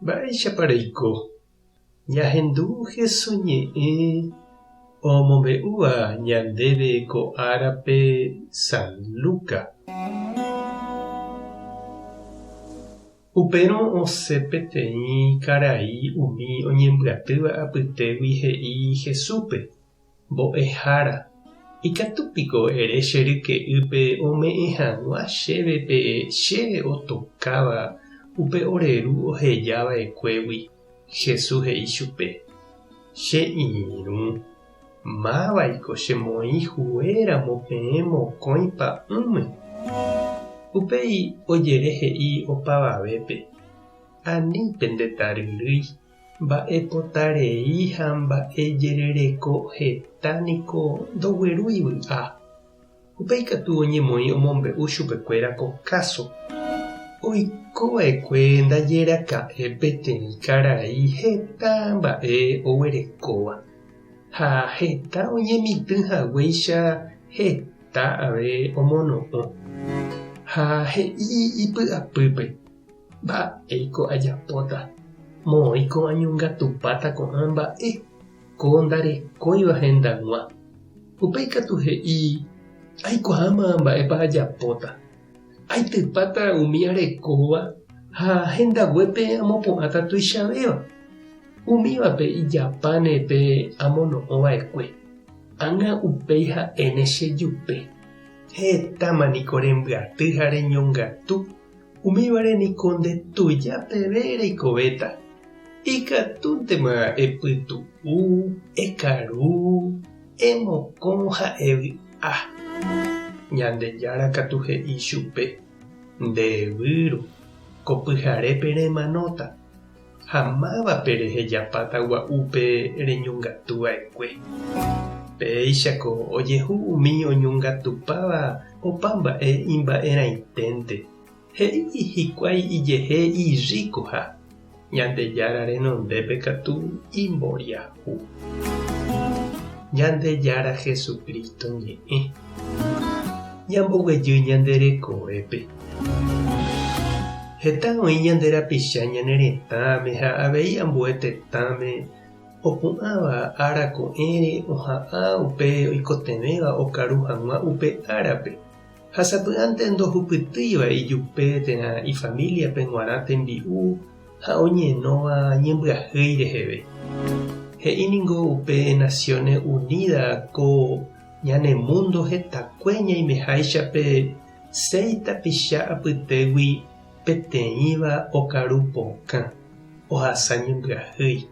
Mba'éichapa reiko? Ñahendu Hesu ñe'ẽ omombe'úva ñandéve ko árape San Luca. Upérõ osẽ peteĩ karai umi oñembyatýva apytégui he'i Jesúspe, Mbo'ehára, ikatu piko ere che ryke'ýpe ome'ẽ hag̃ua chéve pe che otokáva upe ore ru oheja va'ekuégui? Jesús he'i chupe, Che irũ, mávaiko chemoĩ huéramo peẽ mokõi pa'ũme? Upéi ojere he'i opavavépe, Ani pende taryrýi, mba'epota rei ha mba'e jerereko heta niko ndoguerúi vy'a. Upéi katu oñemoĩ omombe'u chupekuéra ko káso. Oiko va'ekue ndajeraka'e peteĩ karai heta mba'e oguerekóva, ha heta oñemitỹ haguéicha heta ave omono'õ. Ha he'i ipy'apýpe, Mba'éiko ajapóta? Moõiko añongatupáta ko'ã mba'e? Ko ndarekóiva hendag̃ua. Upéi katu he'i, Aikuaáma mba'épa ajapóta. Aitypáta umi arekóva ha hendaguépe amopu'ãta tuichavéva. Umívape ijapáne pe amono'õ va'ekue. Ág̃a upéi ha'éne chejupe. Hetáma niko rembyaty ha reñongatu, umívare niko nde tuja peve reikovéta. Ikatúntema epytu'u, ekaru, emokõ ha evy'a. Ñandejára katu he'i chupe, Nde výro, ko pyharépe remanóta, ha mávape rehejapáta gua'úpe reñongatu va'ekue. Péichako ojehu umi oñongatupáva opa mba'e imba'erãiténte. He'i hikuái ijehe irríkoha, Ñandejára renondépe katu imboriahu. Ñandejára Jesucristo ñe'ẽ. Ñamboguejy ñande rekovépe. Heta oĩ ñande rapicha ñane retãme ha avei ambue tetãme opu'ãva ára ko'ẽre oha'ã upe oikotevẽva okaru hag̃ua upe árape. Ha sapy'ánte ndohupytýiva ijupe térã ifamíliape g̃uarã tembi'u ha oñenóva ñembyahýi reheve. He'i ningo upe Naciones Unidas ko ñane múndo hetakue ñaimeháichape seis tapicha apytégui peteĩva okaru pokã, ohasa ñembyahýi.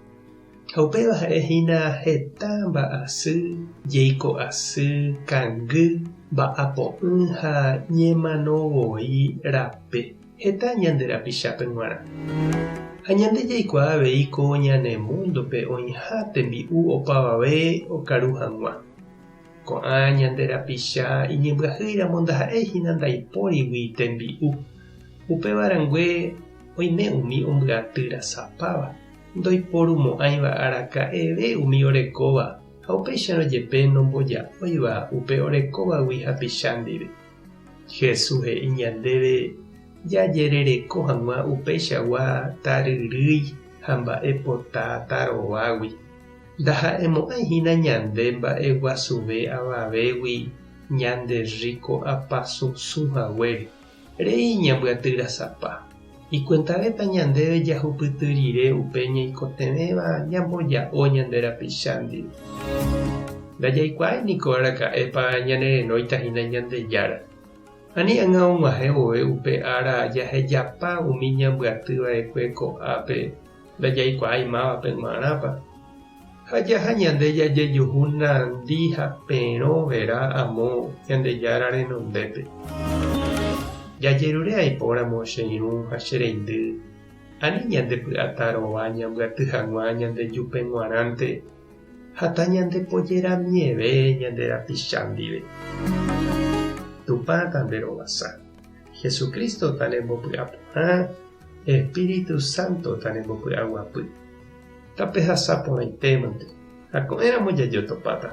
Ha upéva ha'e hína heta mba'asy, jeiko asy, kangy, mba'apo'ỹ ha ñemano voi rape heta ñande rapichápe g̃uarã. Ha ñande jaikuaa avei ko ñane múndope oĩha tembi'u opavave okaru hag̃ua. Ko'ã ñande rapicha iñembyahýiramo ndaha'éi hína ndaipórigui tembi'u. Upéva rangue oime umi ombyaty rasapáva. Ndoiporumo'ãiva araka'eve umi orekóva ha upéicharõ jepe nomboja'óiva upe orekóvagui hapicha ndive. Jesús he'i ñandéve jajerereko hag̃ua upeichagua taryrýi ha mba'epota tarovágui. Ndaha'emo'ãi hína ñande mba'eguasuve avavégui ñande rríko apasusũ haguére. Rei ñambyaty rasapa. Ikuentavéta ñandéve jahupyty rire upe ñaikotevẽva ñamboja'o ñande rapicha ndive. Ndajaikuaái niko araka'épa ñanerenóita hína Ñandejára. Ani ág̃a og̃uahẽ vove upe ára jahejapa umi ñambyaty va'ekue ko'ápe ndajaikuaái mávape g̃uarãpa. Ha jaha ñande jajejuhu nandi ha perõ vera amo Ñandejára renondépe. Jajerure aipóramo che irũ ha che reindy, ani ñande py'atarova ñambyaty hag̃ua ñande jupe g̃uarãnte ha tañandepojeramieve ñande rapicha ndive. Tupã tanderovasa. Jesucristo tanembopy'aporã, Espíritu Santo tanembopy'aguapy. Tapehasa porãitémante, ha ko'ẽramo jajotopáta.